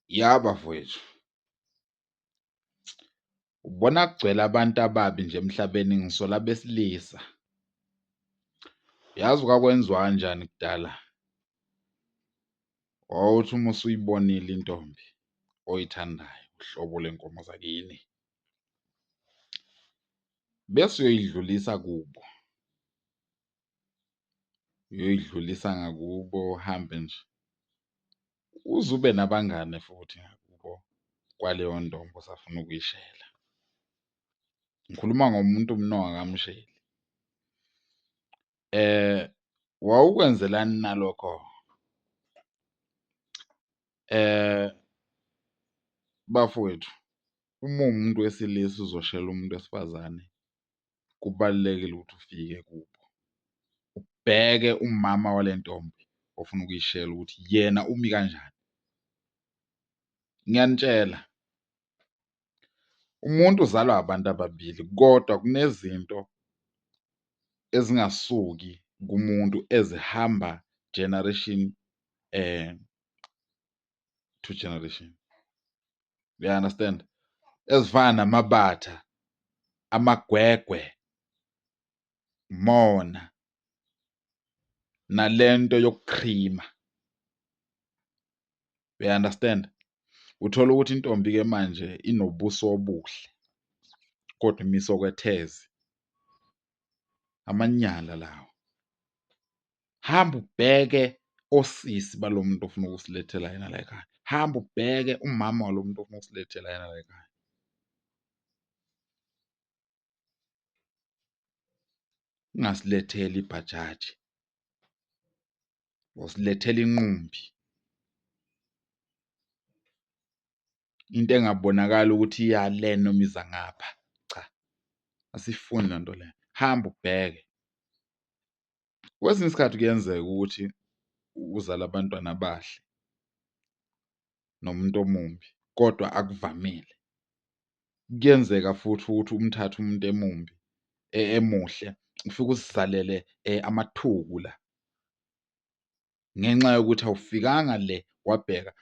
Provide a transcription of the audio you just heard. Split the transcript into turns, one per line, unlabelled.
Ya bafowethu, ubona kugcwele abantu ababi nje emhlabeni ngisola abesilisa. Yazi kwakwenziwa kanjani kudala? Wawuthi uma usuyibonile intombi oyithandayo, uhlobo lwenkomo zakini, bese uyoyidlulisa kubo, uyoyidlulisa ngakubo uhambe nje uze ube nabangani futhi ngakubo kwaleyo ntombi osafuna ukuyishela. Ngikhuluma ngomuntu mina ongakamsheli. Wawukwenzelani nalokho? Bafowethu, uma uwumuntu wesilisa uzoshela umuntu wesifazane, kubalulekile ukuthi ufike kubo, ubheke umama wale ntombi ofuna ukuyishela ukuthi yena umi kanjani. Ngiyanitshela, umuntu uzalwa abantu ababili kodwa kunezinto ezingasuki kumuntu ezihamba generation to generation, uya-understand? Ezifana namabatha, amagwegwe, umona nalento yokuqhima, uya-understand? Uthola ukuthi intombi-ke manje inobuso obuhle kodwa imise okwetheze, amanyala lawo. Hamba ubheke osisi balo muntu ofuna ukusilethela yena la ekhaya, hamba ubheke umama walo muntu ofuna ukusilethela yena la ekhaya. Ungasiletheli ibhajaji, usilethela inqumbi, into engabonakali ukuthi iya le noma iza ngapha, cha, asiyifuni leyo nto leyo, hamba ubheke. Kwesinye isikhathi kuyenzeka ukuthi uzale abantwana abahle nomuntu omumbi kodwa akuvamile. Kuyenzeka futhi ukuthi umthathe umuntu emumbi emuhle ufike usizalele amathuku la ngenxa yokuthi awufikanga le wabheka.